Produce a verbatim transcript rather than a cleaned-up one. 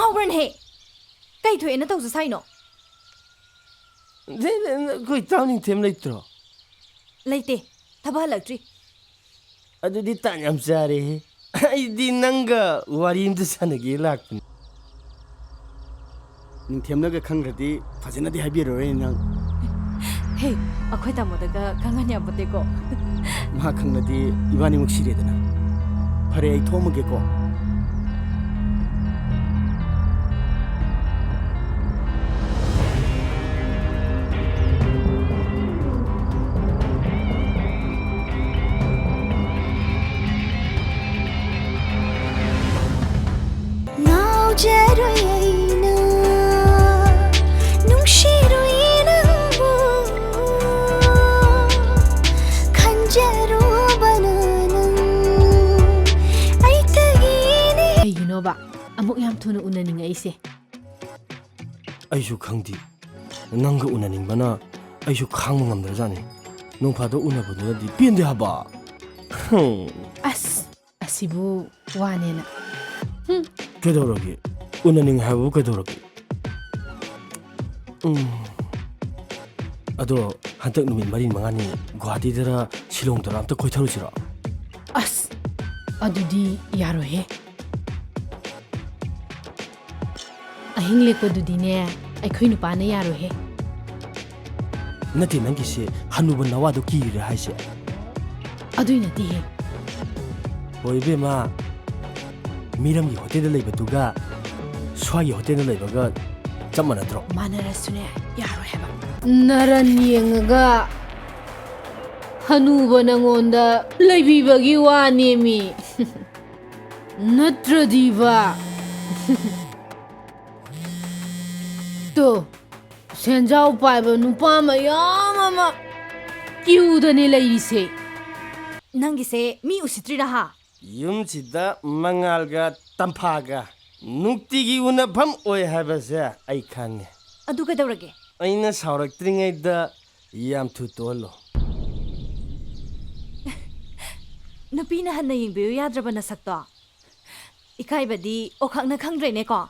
ꯇꯧꯕ꯭ꯔꯅꯦꯍꯦ? ꯀꯩ ꯊꯣꯛꯑꯦꯅ ꯇꯧꯖ ꯁꯥꯏꯅꯣ? ꯅꯈꯣꯏ ꯏꯇꯥꯎ ꯅꯤꯡꯊꯦꯝ ꯂꯩꯇ꯭ꯔꯣ? ꯂꯩꯇꯦ, ꯊꯕꯛ ꯍꯜꯂꯛꯇ꯭ꯔꯤ꯫ ꯑꯗꯨꯗꯤ ꯇꯥꯟ ꯌꯥꯝ ꯆꯥꯔꯦꯍꯦ꯫ ꯑꯩꯗꯤ ꯅꯪꯒ ꯋꯥꯔꯤ ꯑꯝꯇ ꯁꯥꯟꯅꯒꯦ ꯂꯥꯛꯄꯅꯤ꯫ ꯅꯤꯡꯊꯦꯝꯅꯒ ꯈꯪꯈ꯭ꯔꯗꯤ ꯐꯖꯅꯗꯤ ꯍꯥꯏꯕꯤꯔꯔꯣꯏ ꯅꯪ꯫ ꯍꯦ, ꯑꯩꯈꯣꯏ ꯇꯥꯃꯣꯗꯒ ꯈꯪꯍꯟ ꯌꯥꯄꯣꯠꯇꯦꯀꯣ꯫ ꯃꯥ ꯈꯪꯂꯗꯤ ꯏꯕꯥꯅꯤꯃꯛ ꯁꯤꯔꯦꯗꯅ꯫ ꯐꯔꯦ, ꯑꯩ ꯊꯣꯛꯑꯝꯃꯒꯦꯀꯣ꯫ ꯉꯥꯎꯖꯔꯨꯏ ꯑꯩꯅ, ꯅꯨꯡꯁꯤꯔꯨꯏ ꯅꯪꯕꯨ, ꯈꯟꯖꯔꯨꯕꯅ ꯅꯪ ꯑꯩꯇꯒꯤꯅꯤ꯫ ꯀꯩꯒꯤꯅꯣꯕ ꯑꯃꯨꯛ ꯌꯥꯝ ꯊꯨꯅ ꯎꯅꯅꯤꯡꯉꯛꯏꯁꯦ? ꯑꯩꯁꯨ ꯈꯪꯗꯦ꯫ ꯅꯪꯒ ꯎꯅꯅꯤꯡꯕꯅ ꯑꯩꯁꯨ ꯈꯥꯡꯕ ꯉꯝꯗ꯭ꯔꯖꯥꯠꯅꯤ꯫ ꯅꯣꯡ ꯐꯥꯗꯣꯛ ꯎꯅꯕꯗꯨꯅꯗꯤ ꯄꯦꯟꯗꯦ ꯍꯥꯏꯕ꯫ ꯍꯨꯝ꯫ ꯑꯁ, ꯑꯁꯤꯕꯨ ꯋꯥꯅꯦꯅ꯫ ꯍꯨꯝ꯫ ꯀꯩꯗꯧꯔꯒꯦ? ꯎꯅꯅꯤꯡꯉꯦ ꯍꯥꯏꯕꯕꯨ ꯀꯩꯗꯧꯔꯒꯦ? ꯎꯝ꯫ ꯑꯗꯣ ꯍꯟꯗꯛ ꯅꯨꯃꯤꯠ ꯃꯔꯤ ꯃꯉꯥꯅꯤ ꯒꯨꯋꯥꯍꯥꯇꯤꯗꯔ ꯁꯤꯂꯣꯡꯗꯔ ꯑꯝꯇ ꯀꯣꯏꯊꯔꯨꯁꯤꯔꯣ? ꯑꯁ, ꯑꯗꯨꯗꯤ ꯌꯥꯔꯣꯏꯍꯦ꯫ ꯑꯍꯤꯡ ꯂꯦꯛꯄꯗꯨꯗꯤꯅꯦ, ꯑꯩꯈꯣꯏ ꯅꯨꯄꯥꯅ ꯌꯥꯔꯣꯏꯍꯦ꯫ ꯅꯠꯇꯦ, ꯅꯪꯒꯤꯁꯦ ꯍꯅꯨꯕ ꯅꯋꯥꯗꯣ ꯀꯤꯔꯤꯔꯥ ꯍꯥꯏꯁꯦ? ꯑꯗꯨꯏ ꯅꯠꯇꯦꯍꯦ꯫ ꯍꯣꯏ ꯏꯕꯦꯝꯃ, ꯃꯤꯔꯝꯒꯤ ꯍꯣꯇꯦꯜꯗ ꯂꯩꯕꯗꯨꯒ ꯁ꯭ꯋꯥꯏꯒꯤ ꯍꯣꯇꯦꯜꯗ ꯂꯩꯕꯒ ꯆꯞ ꯃꯥꯟꯅꯗ꯭ꯔꯣ? ꯃꯥꯟꯅꯔꯁꯨꯅꯦ, ꯌꯥꯔꯣꯏ ꯍꯥꯏꯕ꯫ ꯅꯔꯟ ꯌꯦꯡꯉꯒ ꯍꯅꯨꯕ ꯅꯉꯣꯟꯗ ꯂꯩꯕꯤꯕꯒꯤ ꯋꯥꯅꯦꯃꯤ꯫ ꯅꯠꯇ꯭ꯔꯗꯤꯕ꯫ ꯇꯣ, ꯁꯦꯟꯖꯥꯎ ꯄꯥꯏꯕ ꯅꯨꯄꯥ ꯃꯌꯥꯝ ꯑꯃ ꯀ꯭ꯌꯨꯗꯅꯦ ꯂꯩꯔꯤꯁꯦ꯫ ꯅꯪꯒꯤꯁꯦ ꯃꯤ ꯎꯁꯤꯠꯇ꯭ꯔꯤꯔꯥ ꯍꯥ? ꯌꯨꯝꯁꯤꯗ ꯃꯉꯥꯜꯒ ꯇꯝꯐꯥꯒ ꯅꯨꯡꯇꯤꯒꯤ ꯎꯅꯐꯝ ꯑꯣꯏ ꯍꯥꯏꯕꯁꯦ ꯑꯩ ꯈꯪꯉꯦ꯫ ꯑꯗꯨ ꯀꯩꯗꯧꯔꯒꯦ? ꯑꯩꯅ ꯁꯥꯎꯔꯛꯇ꯭ꯔꯤꯉꯩꯗ ꯌꯥꯝ ꯊꯨ ꯇꯣꯛꯍꯜꯂꯣ꯫ ꯅꯨꯄꯤꯅ ꯍꯟꯅ ꯌꯦꯡꯕꯤꯌꯨ ꯌꯥꯗ꯭ꯔꯕ ꯅꯁꯛꯇꯣ? ꯏꯀꯥꯏꯕꯗꯤ ꯑꯣꯈꯛꯅ ꯈꯪꯗ꯭ꯔꯦꯅꯦꯀꯣ?